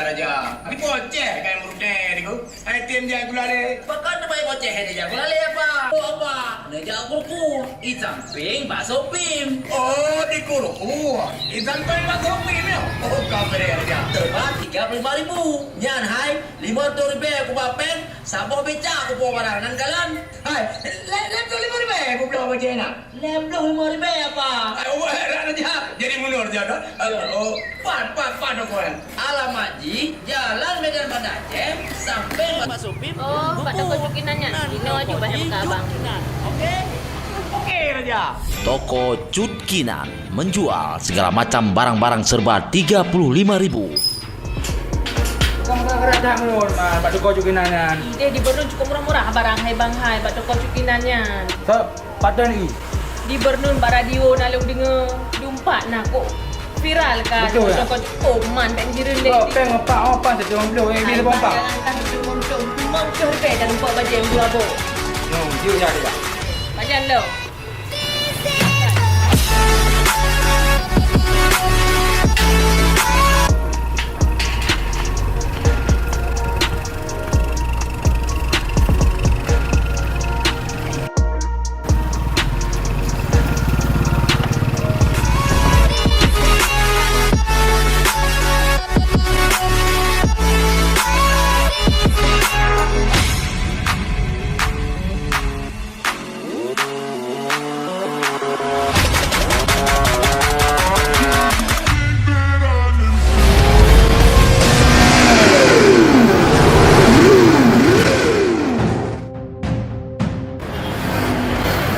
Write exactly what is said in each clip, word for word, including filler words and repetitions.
Raja, di Aceh kai murteh niku. Hai tem jak gulale. Pakon na baik Aceh hai jak gulale apa? Oh apa? Neujak buku, i samping bakso pim. Oh, di Kuruku, i samping bakso pim ya? Oh, ka bere raja. Terima tiga puluh lima ribu. Nyan hai, lima ratus ribu kuba peng, saboh beca kupo barang nan kalan. Hai, le-, le-, lima ribu kubloe bajée na. Lhèe ploh limong ribèe apa? Ai, wah, rak raja. Jadi munur raja dah. Ya. Oh, pat, pat, pat, Tuan. Alamat jih, Jalan Medan Banda Aceh, sampéng Pak Supim. Oh, Pak Toko Cut Kinan nyan. Inoe aju bah buka abang. Okey. Okey, raja. Toko Cut Kinan menjual segala macam barang-barang serba tiga puluh lima ribu. Bukan barang raja menurun, Pak Toko Cut Kinan nyan. Ih, deh, di Bernun cukup murah-murah barang hai bang hai, Pak Toko Cut Kinan nyan. Sa-, Padan i. Di Bernun bak radio na lôn deungoe, dumpat na kok viral kan. Betul, ya? Cocok-cocok, oh, man, bèk jireuen deh. Kok pèng empat, oh, pas tujuh puluh, eh, bila bompa. Jangankan tujuh puluh, lima puluh ribèe dah lupa bajèe dua boh. No, jujur ya, ya. Pajan lo.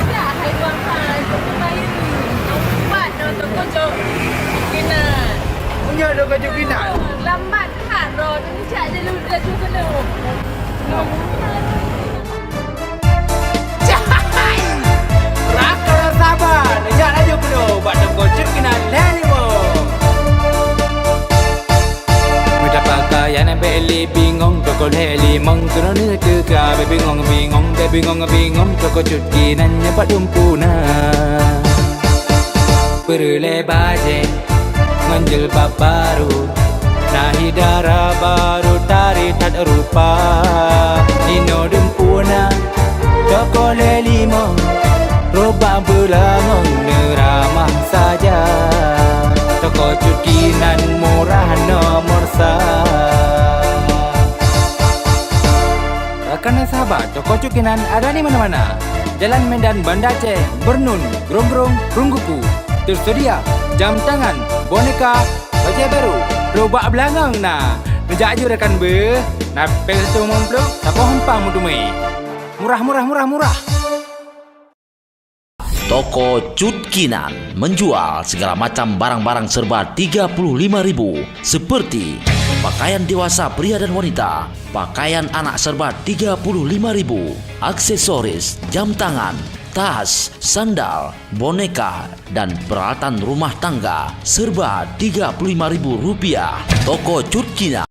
Dah, hai Tuan Han, Tuan Han Bayu. Nampak dah Toko Cut Kinan. Punya Toko Cut Kinan? Lambat that, bro. Tadi cak je lu laju kena. Cahai! Raka saba, neujak laju keunoe bak Toko Cut Kinan lhèe limong. Meudapaka nyang bèk lé bingong, toko lhèe limong keunoe teuka. Bèk bingong-bingong, bèk bingong-bingong, Toko Cut Kinan nyan pat dumpeue na. Peureulèe bajèe ngon jilbab barô, na hi dara barô taré that rupa. Inoe dumpeue na toko lhèe limong, rubak beulangong neuramah saja. Toko Cut Kinan murah nomor sa. Rakan sahabat, Toko Cut Kinan ada di mana-mana. Jalan Medan Banda Aceh, Bernun, Grong-Grong, Rungguku. Tersedia jam tangan, boneka, bajèe barô, rubak beulangong na. Neujak aju rakan beuh, na pèng satu limong ploh, saboh empang meuteumèe. Murah, murah, murah, murah. Toko Cut Kinan menjual segala macam barang-barang serba tiga puluh lima ribu, seperti pakaian dewasa pria dan wanita, pakaian anak serba tiga puluh lima ribu, aksesoris, jam tangan, tas, sandal, boneka, dan peralatan rumah tangga serba tiga puluh lima ribu rupiah. Toko Cut Kinan.